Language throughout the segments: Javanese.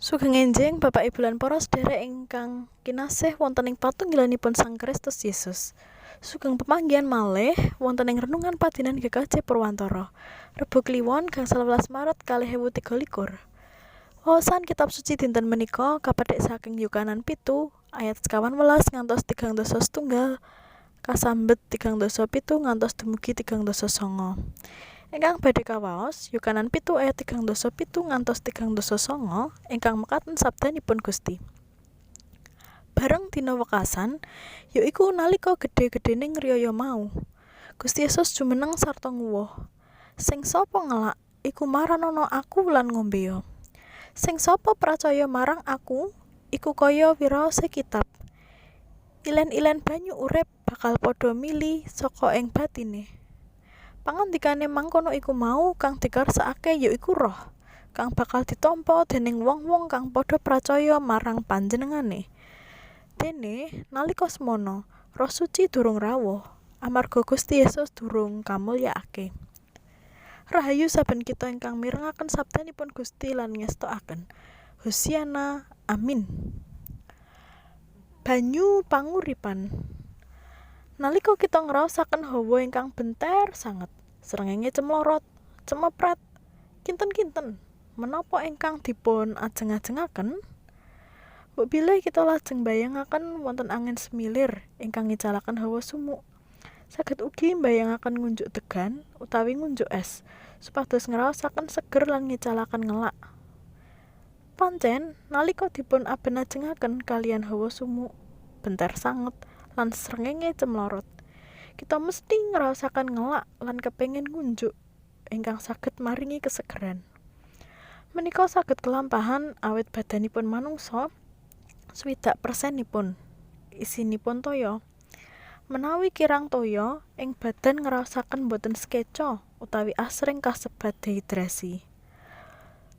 Sugeng enjing Bapak Ibu lan para sedherek ingkang kinasih wonten ing patunggilanipun Sang Kristus Yesus. Sugeng pepanggihan malih wonten ing renungan padinan GKJ Purwantara. Rebo Kliwon gangsal welas Maret 2023. Waosan kitab suci dinten menika kapedhik saking Yohanan 7 ayat 19 ngantos 31 kasambet 37 ngantos dumugi 39. Ingkang badhe kawaos Yohanan 7 ayat 37 ngantos 39 ingkang mekaten sabdanipun Gusti. Bareng dina wekasan, yaiku nalika gedhe-gedhening riyaya mau, Gusti Yesus jumeneng sarta nguwuh. "Sing sapa ngelak, iku maranana aku lan ngombeya. Sing sapa pracaya marang aku, iku kaya wiraose kitab. Ilen-ilen banyu urip bakal padha mili saka ing batine." Pangandikane mangkono iku mau kang dikersakake yaiku Roh, kang bakal ditampa dening wong-wong kang padha pracaya marang panjenengane. Dene nalika semono Roh Suci durung rawuh, amarga Gusti Yesus durung kamulyakake. Rahayu saben kita ingkang mirengaken sabdanipun Gusti lan ngestokaken. Hosiana, amin. Banyu panguripan. Nalika kita ngraosaken hawa ingkang benter sanget, srengenge cemlorot, cemepret, kinten-kinten, menapa ingkang dipun ajeng-ajengaken? Mbok bilih kita lajeng mbayangaken wonten angin semilir ingkang ngicalaken hawa sumuk. Saged ugi mbayangaken ngunjuk degan utawi ngunjuk es supados ngraosaken seger lan ngicalaken ngelak. Pancen nalika dipun aben-ajengaken kaliyan hawa sumuk, benter sanget, lan srengenge cemlorot, kita mesti ngraosaken ngelak lan kepengin ngunjuk ingkang saged maringi kesegeran. Menika saged kelampahan awit badanipun manungsa 60%nipun isinipun toya. Menawi kirang toya ing badan ngraosaken boten sekeca utawi asring kasebat dehidrasi.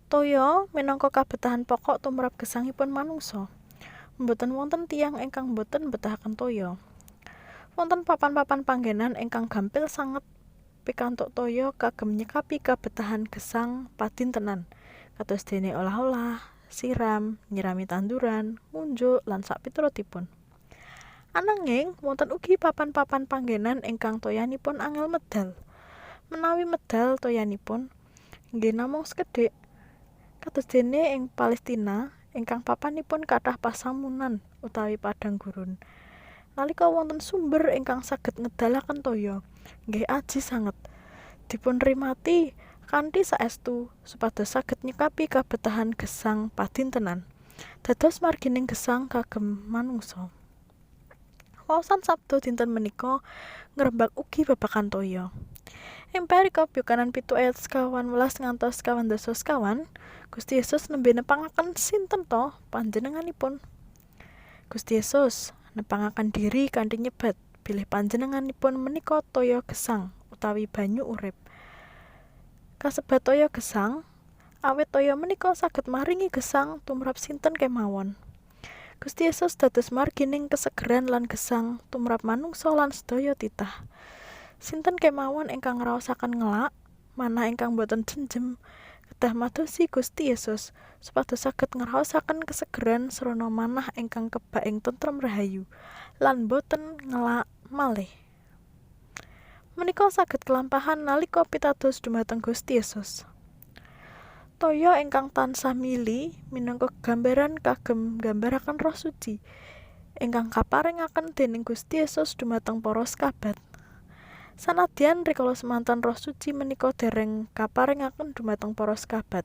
Toya minangka kabetahan pokok tumrap gesangipun manungsa. Mboten wonten tiyang ingkang boten mbetahaken toya. Wonten papan-papan panggenan ingkang gampil sanget pikantuk toya kagem nyekapi kabetahan gesang padintenan, kados dene olah-olah, siram, nyirami tanduran, ngunjuk, lan sapiturutipun. Ananging wonten ugi papan-papan panggenan ingkang toyanipun angel medal. Menawi medal toyanipun nggih namung sekedhik. Kados dene ing Palestina ingkang papanipun kathah pasamunan utawi padang gurun. Nalika wonten sumber ingkang saged ngedalaken toya, nggih aji sanget dipun rimati kanthi saestu supados saged nyekapi kabetahan gesang padintenan. Dados margining gesang kagem manungsa. Waosan sabda dinten menika ngrembak ugi babagan toya. Ing perikop Yohanan 7 ayat 19 ngantos 24, Gusti Yesus nembe nepangaken sinten to panjenenganipun. Gusti Yesus nepangaken diri kanthi nyebat bilih panjenenganipun menika toya gesang utawi banyu urip. Kasebat toya gesang, awit toya menika saged maringi gesang tumrap sinten kemawon. Gusti Yesus dados margining kesegeran lan gesang tumrap manungsa lan sedaya titah. Sinten kemawon ingkang ngraosaken ngelak, manah ingkang boten jenjem, kedah madosi Gusti Yesus supados saged ngraosaken kesegeran srana manah ingkang kebak ing tentrem rahayu lan boten ngelak malih. Menika saged kelampahan nalika pitados dumateng Gusti Yesus. Toya ingkang tansah mili minangka gambaran kagem nggambaraken Roh Suci ingkang kaparingaken dening Gusti Yesus dumateng para sekabat. Sanadyan rikala semanten Roh Suci menika dereng kaparingaken dumateng para sekabat,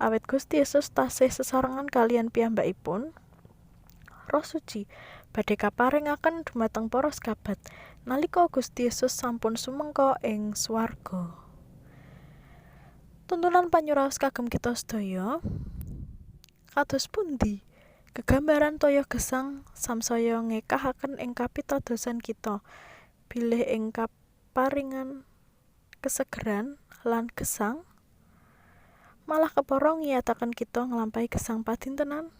awit Gusti Yesus tasih sesarengan kaliyan piyambakipun, Roh Suci badhe kaparingaken dumateng para sekabat nalika Gusti Yesus sampun sumengka ing swarga. Tuntunan panyuraos kagem kita sedaya, kados pundi gegambaran toya gesang samsaya ngekahaken ing kapitadosan kita bilih ing kaparingan kesegeran lan gesang malah kepara ngiyataken kita nglampahi gesang padintenan?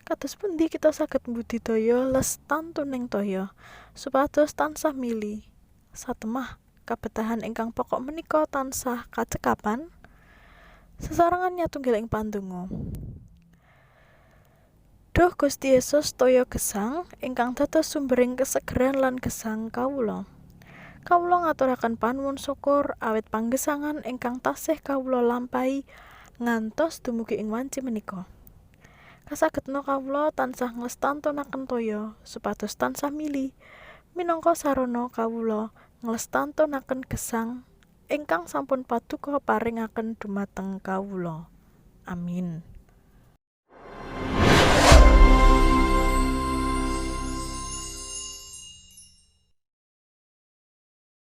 Kados pundi kita saged mbudidaya les tantuning toya supados tansah mili satemah kabetahan ingkang pokok menika tansah kacekapan? Sesarengan nyatunggil ing pandonga. Duh Gusti Yesus, toya gesang ingkang dados sumbering kesegeran lan gesang kawula. Kawula ngaturaken panuwun syukur awit panggesangan ingkang tasih kawula lampahi ngantos dumugi ing wanci menika. Kasagetna kawula tansah nglestantunaken toya supados tansah mili minangka sarana kawula nglestantunaken gesang ingkang sampun Paduka paringaken dumateng kawula. Amin.